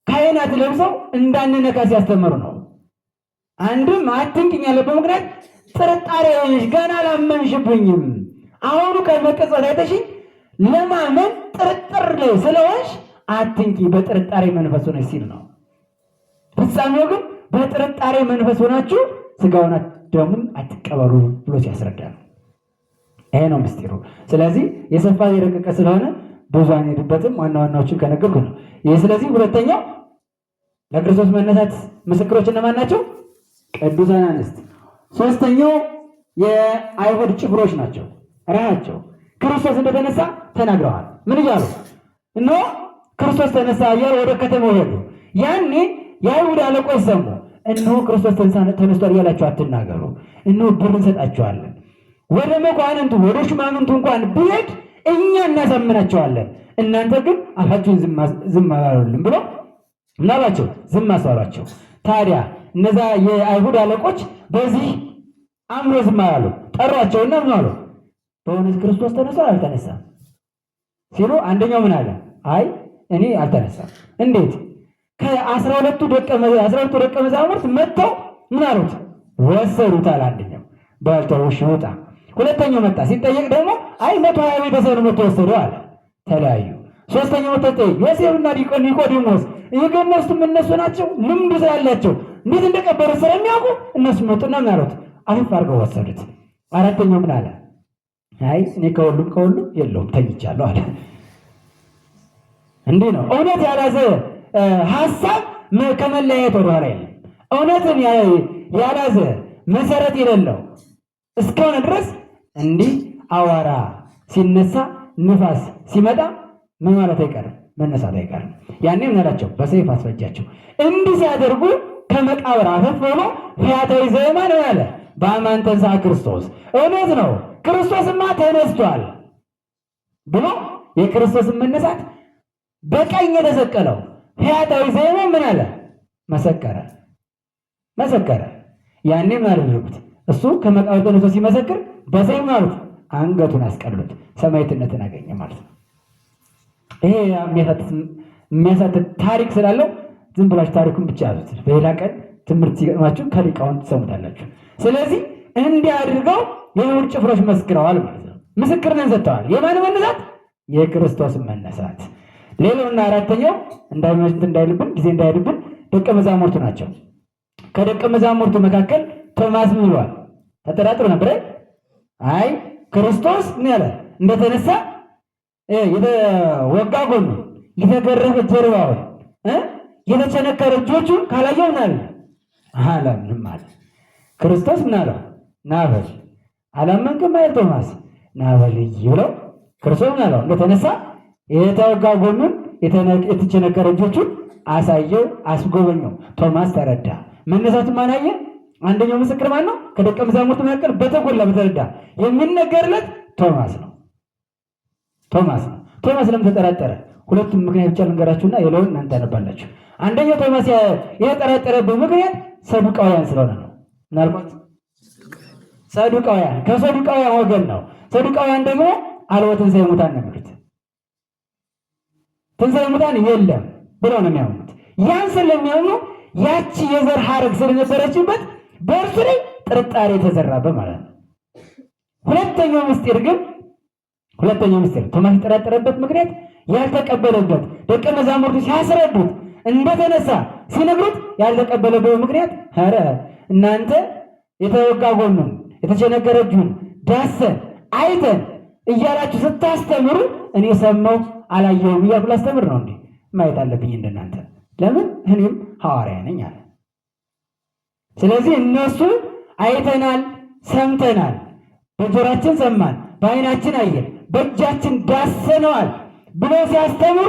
ካህናት ለብሰው እንዳንነካ ሲያስተምሩ ነው። አንድም አትንኪኝ ያለበት ምክንያት ጥርጣሬ ሆነሽ ገና አላመንሽብኝም፣ አሁኑ ከመቅጽበት አይተሽኝ ለማመን ጥርጥር ላይ ስለሆንሽ አትንኪ፣ በጥርጣሬ መንፈስ ሆነሽ ሲል ነው። ፍጻሜው ግን በጥርጣሬ መንፈስ ሆናችሁ ስጋውን ደሙን አትቀበሉ ብሎ ሲያስረዳ ነው። ይሄ ነው ምስጢሩ። ስለዚህ የሰፋ የረቀቀ ስለሆነ ብዙ አንሄድበትም። ዋና ዋናዎችን ከነገርኩ ነው። ይህ ስለዚህ ሁለተኛው ለክርስቶስ መነሳት ምስክሮች እነማን ናቸው? ቅዱሳን አንስት። ሶስተኛው የአይሁድ ጭፍሮች ናቸው። ራሳቸው ክርስቶስ እንደተነሳ ተናግረዋል። ምን እያሉ? እነሆ ክርስቶስ ተነሳ እያሉ ወደ ከተማው ሄዱ። ያኔ የአይሁድ አለቆች ሰሙ። እነሆ ክርስቶስ ተነስቷል እያላችሁ አትናገሩ፣ እነሆ ብር እንሰጣችኋለን። ወደ መኳንንቱ ወደ ሹማምንቱ እንኳን ብሄድ እኛ እናሳምናቸዋለን፣ እናንተ ግን አፋችሁን ዝም አላሉልን ብሎ ምን አሏቸው? ዝም አስባሏቸው። ታዲያ እነዛ የአይሁድ አለቆች በዚህ አምሮ ዝም አላሉ። ጠሯቸውና ምን አሉ? በእውነት ክርስቶስ ተነስቷል አልተነሳም ሲሉ አንደኛው ምን አለ? አይ እኔ አልተነሳም። እንዴት? ከ12ቱ ደቀ መዛሙርት መጥተው ምን አሉት? ወሰዱታል። አንደኛው በልተው እሺ ውጣ። ሁለተኛው መጣ ሲጠየቅ ደግሞ አይ 120 ቤተሰብ መጥቶ ወሰደው አለ። ተለያዩ። ሶስተኛው መጥቶ ጠየቅ፣ ዮሴፍና ኒቆዲሞስ የገነሱትም እነሱ ናቸው፣ ልምዱ ስላላቸው እንዴት እንደቀበሩት ስለሚያውቁ እነሱ መጡና ምን አሉት? አፈፍ አድርገው ወሰዱት። አራተኛው ምን አለ? አይ እኔ ከሁሉም ከሁሉም የለውም ተኝቻለሁ አለ። እንዲህ ነው እውነት ያልያዘ ሀሳብ ከመለያየት ወደኋላ የለም። እውነትን ያልያዘ መሰረት የሌለው እስከሆነ ድረስ እንዲህ አዋራ ሲነሳ ንፋስ ሲመጣ ምን ማለት አይቀርም፣ መነሳት አይቀርም። ያኔ ምን አላቸው? በሰይፍ አስፈጃቸው። እንዲህ ሲያደርጉ ከመቃብር አፈፍ ብሎ ፈያታዊ ዘየማን አለ በአማን ተንሥአ ክርስቶስ። እውነት ነው ክርስቶስማ ተነስቷል ብሎ የክርስቶስን መነሳት በቀኝ የተሰቀለው ፈያታዊ ዘየማን ምን አለ? መሰከረ መሰከረ። ያኔ ምን አደረጉት? እሱ ከመቃብር ተነስቶ ሲመሰክር በሰይፍ ማለት አንገቱን አስቀሉት። ሰማዕትነትን አገኘ ማለት ነው። ይሄ የሚያሳትት ታሪክ ስላለው ዝም ብላችሁ ታሪኩን ብቻ ያዙት። በሌላ ቀን ትምህርት ሲገጥማችሁ ከሊቃውንት ትሰሙታላችሁ። ስለዚህ እንዲህ አድርገው የይሁድ ጭፍሮች መስክረዋል ማለት ነው። ምስክርነትን ሰጥተዋል። የማን መነሳት? የክርስቶስ መነሳት። ሌላውና አራተኛው እንዳይልብን ጊዜ እንዳይልብን ደቀ መዛሙርቱ ናቸው። ከደቀ መዛሙርቱ መካከል ቶማስ ምን ብሏል? ተጠራጥሮ ነበር። አይ ክርስቶስ ምን ያለ እንደተነሳ የተወጋ ጎኑ፣ የተገረፈ ጀርባውን፣ የተቸነከረ እጆቹን ካላየው ምን አለ? አላምንም አለ። ክርስቶስ ምን አለው? ና በል አላመንክም አይደል ቶማስ? ና በል ብለው ክርስቶስ ምን አለው? እንደተነሳ የተወጋ ጎኑን የተቸነከረ እጆቹን አሳየው፣ አስጎበኘው። ቶማስ ተረዳ። መነሳቱን ማን አየ? አንደኛው ምስክር ማን ነው? ከደቀ መዛሙርቱ መካከል በተጎላ በተረዳ የሚነገርለት ቶማስ ነው። ቶማስ ነው። ቶማስ ለምን ተጠራጠረ? ሁለቱም ምክንያት ብቻ ልንገራችሁና የለውን እናንተ ታነባላችሁ። አንደኛው ቶማስ የተጠራጠረበት ምክንያት ሰዱቃውያን ስለሆነ ነው። ምናልባት ሰዱቃውያን ከሰዱቃውያን ወገን ነው። ሰዱቃውያን ደግሞ አልቦ ትንሣኤ ሙታን ነው የሚሉት። ትንሣኤ ሙታን የለም ብለው ነው የሚያምኑት። ያን ስለሚያምኑ ያቺ የዘር ሐረግ ስለነበረችበት በእርሱ ላይ ጥርጣሬ የተዘራበት ማለት ነው። ሁለተኛው ምስጢር ግን ሁለተኛው ምስጢር ቶማስ የተጠራጠረበት ምክንያት ያልተቀበለበት ደቀ መዛሙርቱ ሲያስረዱት እንደተነሳ ሲነግሩት ያልተቀበለበት ምክንያት ኧረ እናንተ የተወጋ ጎኑን የተቸነከረ እጁን ዳሰን አይተን እያላችሁ ስታስተምሩ እኔ ሰማሁ አላየሁም እያልኩ ላስተምር ነው እንዴ? ማየት አለብኝ እንደናንተ። ለምን እኔም ሐዋርያ ነኝ አለ። ስለዚህ እነሱ አይተናል፣ ሰምተናል፣ በጆራችን ሰማን፣ በዓይናችን አየን፣ በእጃችን ዳሰነዋል ብሎ ሲያስተምሩ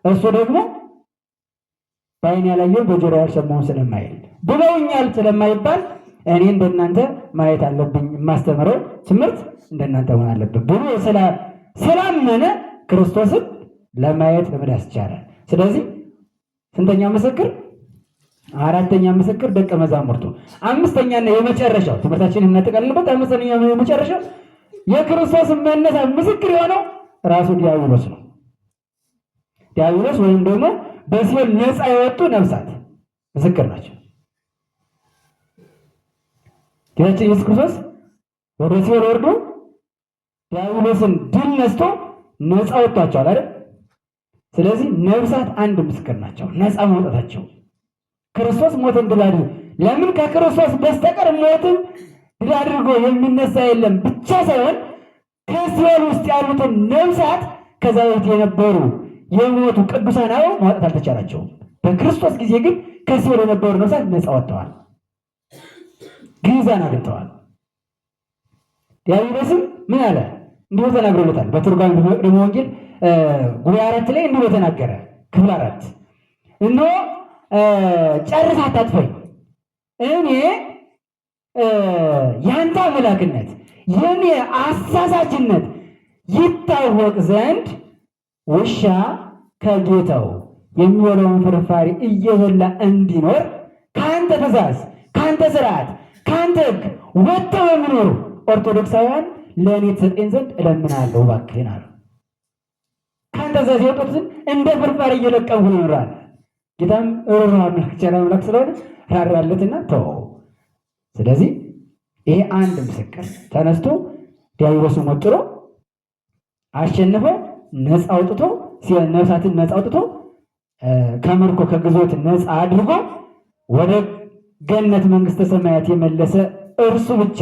እሱ ደግሞ በዓይን ያላየውን በጆሮ ያልሰማውን ስለማይል ብለውኛል ስለማይባል እኔ እንደናንተ ማየት አለብኝ፣ የማስተምረው ትምህርት እንደናንተ መሆን አለብን ብሎ ስላመነ ክርስቶስን ለማየት ለመዳሰስ ቻለ። ስለዚህ ስንተኛ ምስክር? አራተኛ ምስክር ደቀ መዛሙርቱ። አምስተኛና የመጨረሻው ትምህርታችን የምናጠቃልልበት አምስተኛ የመጨረሻው የክርስቶስ መነሳት ምስክር የሆነው ራሱ ዲያብሎስ ነው። ዲያብሎስ ወይም ደግሞ በሲኦል ነፃ የወጡ ነፍሳት ምስክር ናቸው። ጌታችን ኢየሱስ ክርስቶስ ወደ ሲኦል ወርዶ ዲያብሎስን ድል ነስቶ ነፃ ወጥቷቸዋል አይደል? ስለዚህ ነፍሳት አንድ ምስክር ናቸው፣ ነፃ መውጣታቸው። ክርስቶስ ሞትን ድል አድርጎ ለምን ከክርስቶስ በስተቀር ሞትን ድል አድርጎ የሚነሳ የለም ብቻ ሳይሆን ከሲኦል ውስጥ ያሉትን ነፍሳት ከዛ በፊት የነበሩ የሞቱ ቅዱሳን አበው ማውጣት አልተቻላቸውም። በክርስቶስ ጊዜ ግን ከሲኦል የነበሩ ነፍሳት ነፃ ወጥተዋል፣ ግዛን አግኝተዋል። ዲያብሎስም ምን አለ? እንዲሁ ተናግሮለታል። በትርጓሜ በመቅደመ ወንጌል ጉባኤ 4 ላይ እንዲሁ ተናገረ። ክፍል 4 እነሆ ጨርሰህ አታጥፈኝ፣ እኔ ያንተ አምላክነት የኔ አሳሳችነት ይታወቅ ዘንድ ውሻ ከጌታው የሚበላውን ፍርፋሪ እየበላ እንዲኖር ከአንተ ትእዛዝ፣ ከአንተ ስርዓት፣ ከአንተ ሕግ ወጥተው የሚኖሩ ኦርቶዶክሳውያን ለእኔ ትሰጠኝ ዘንድ እለምናለሁ እባክህን አለው። ከአንተ ትእዛዝ የወጡትን እንደ ፍርፋሪ እየለቀምኩ ይኖራል። ጌታም ርኅሩህ አምላክ ቸር አምላክ ስለሆነ ራራለትና ተወው። ስለዚህ ይሄ አንድ ምስክር ተነስቶ ዲያብሎስን ወጥሮ አሸንፎ ነፃ አውጥቶ ነፍሳትን ነፃ አውጥቶ ከምርኮ ከግዞት ነፃ አድርጎ ወደ ገነት መንግስተ ሰማያት የመለሰ እርሱ ብቻ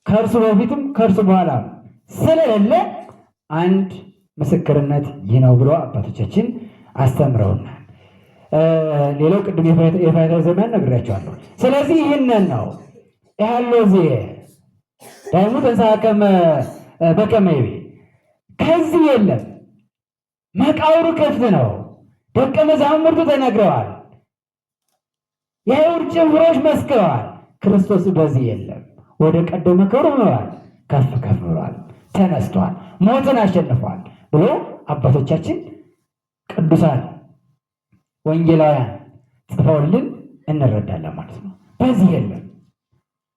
ከእርሱ በፊትም ከእርሱ በኋላ ስለሌለ አንድ ምስክርነት ይህ ነው ብሎ አባቶቻችን አስተምረውናል። ሌላው ቅድም የፋይታ ዘመን ነግሬያቸዋለሁ። ስለዚህ ይህንን ነው ያለው ዚ ዳይሙ ተንሥአ በከመ ይቤ ከዚህ የለም መቃብሩ ክፍት ነው። ደቀ መዛሙርቱ ተነግረዋል። የአይሁድ ጭፍሮች መስክረዋል። ክርስቶስ በዚህ የለም። ወደ ቀደመ ክብሩ ብሏል፣ ከፍ ከፍ ብሏል፣ ተነስቷል፣ ሞትን አሸንፏል ብሎ አባቶቻችን ቅዱሳን ወንጌላውያን ጽፈውልን እንረዳለን ማለት ነው። በዚህ የለም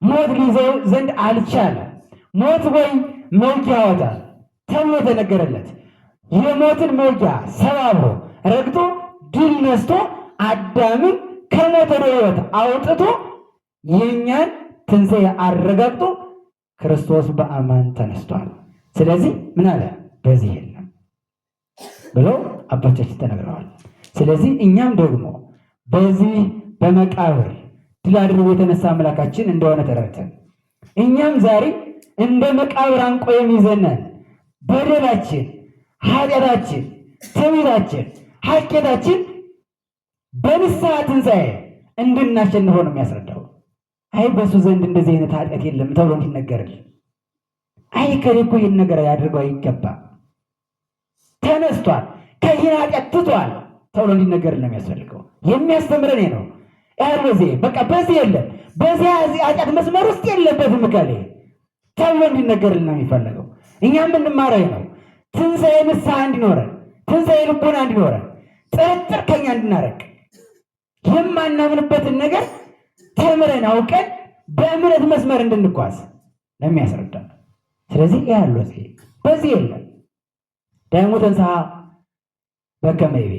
ሞት ሊይዘው ዘንድ አልቻለም። ሞት ወይ መውጊያ ያወጣል ተብሎ የተነገረለት የሞትን መውጊያ ሰባብሮ ረግጦ ድል ነስቶ አዳምን ከሞት ወደ ሕይወት አውጥቶ የእኛን ትንሣኤ አረጋግጦ ክርስቶስ በአማን ተነስቷል። ስለዚህ ምን አለ? በዚህ የለም ብሎ አባቶቻችን ተነግረዋል። ስለዚህ እኛም ደግሞ በዚህ በመቃብር ድል አድርጎ የተነሳ አምላካችን እንደሆነ ተረድተን እኛም ዛሬ እንደ መቃብር አንቆ የሚይዘንን በደላችን፣ ኃጢአታችን፣ ትዕቢታችን፣ ሀኬታችን በንስሐ ትንሣኤ እንድናሸንፈው ነው የሚያስረዳው። አይ በሱ ዘንድ እንደዚህ አይነት ኃጢአት የለም ተብሎ እንዲነገርልን፣ አይ ከሌ እኮ ይህን ነገር ያድርገው አይገባም፣ ተነስቷል፣ ከይህን ኃጢአት ትቷል ተብሎ እንዲነገርልን ነው የሚያስፈልገው። የሚያስተምረን ነው። በዚህ በቃ በዚህ የለም፣ በዚህ ኃጢአት መስመር ውስጥ የለበትም እከሌ ተብሎ እንዲነገርልን ነው የሚፈለገው። እኛም የምንማረው ነው። ትንሣኤ ንስሐ እንዲኖረን፣ ትንሣኤ ልቦና እንዲኖረን፣ ጥርጥር ከኛ እንድናረቅ፣ የማናምንበትን ነገር ተምረን አውቀን በእምነት መስመር እንድንጓዝ ነው የሚያስረዳ። ስለዚህ ይህ ያለው በዚህ የለም ዳግሙ ተንሥአ በከመ ይቤ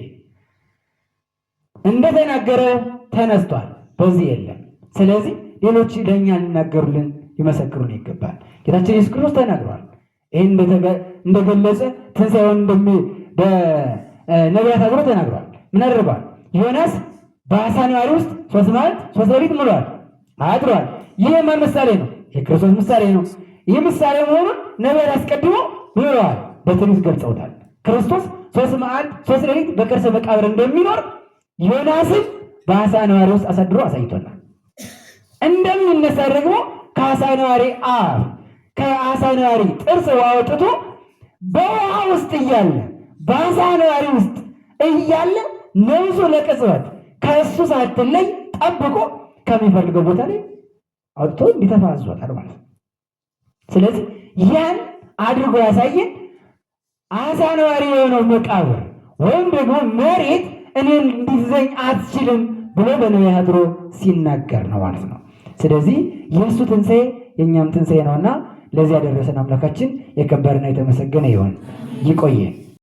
እንደተናገረው ተነስቷል፣ በዚህ የለም። ስለዚህ ሌሎች ለእኛ ሊናገሩልን ሊመሰክሩን ይገባል። ጌታችን ኢየሱስ ክርስቶስ ተናግሯል። ይህን እንደገለጸ ትንሣኤውን በነቢያት አድሮ ተናግሯል። ምን አድርጓል? ዮናስ በዓሣ አንባሪ ውስጥ 3 መዓልት 3 ሌሊት ምሏል አድሯል። ይህ የማን ምሳሌ ነው? የክርስቶስ ምሳሌ ነው። ይህ ምሳሌ መሆኑን ነቢያት አስቀድሞ ብለዋል፣ በትንቢት ገልጸውታል። ክርስቶስ 3 መዓልት 3 ሌሊት በከርሰ መቃብር እንደሚኖር ዮናስን በአሳ ነባሪ ውስጥ አሳድሮ አሳይቶናል። እንደሚነሳ ደግሞ ከአሳ ነባሪ አፍ ከአሳ ነባሪ ጥርስ አውጥቶ በውሃ ውስጥ እያለ በአሳ ነባሪ ውስጥ እያለ ነብሱ ለቅጽበት ከእሱ ሳትለይ ጠብቆ ከሚፈልገው ቦታ ላይ አውጥቶ እንዲተፋ አዟታል ማለት ነው። ስለዚህ ያን አድርጎ ያሳየን አሳ ነባሪ የሆነው መቃብር ወይም ደግሞ መሬት እኔን እንዲዘኝ አትችልም ብሎ በነቢያት አድሮ ሲናገር ነው ማለት ነው። ስለዚህ የእሱ ትንሣኤ የእኛም ትንሣኤ ነውና ለዚህ ያደረሰን አምላካችን የከበረና የተመሰገነ ይሁን። ይቆየን።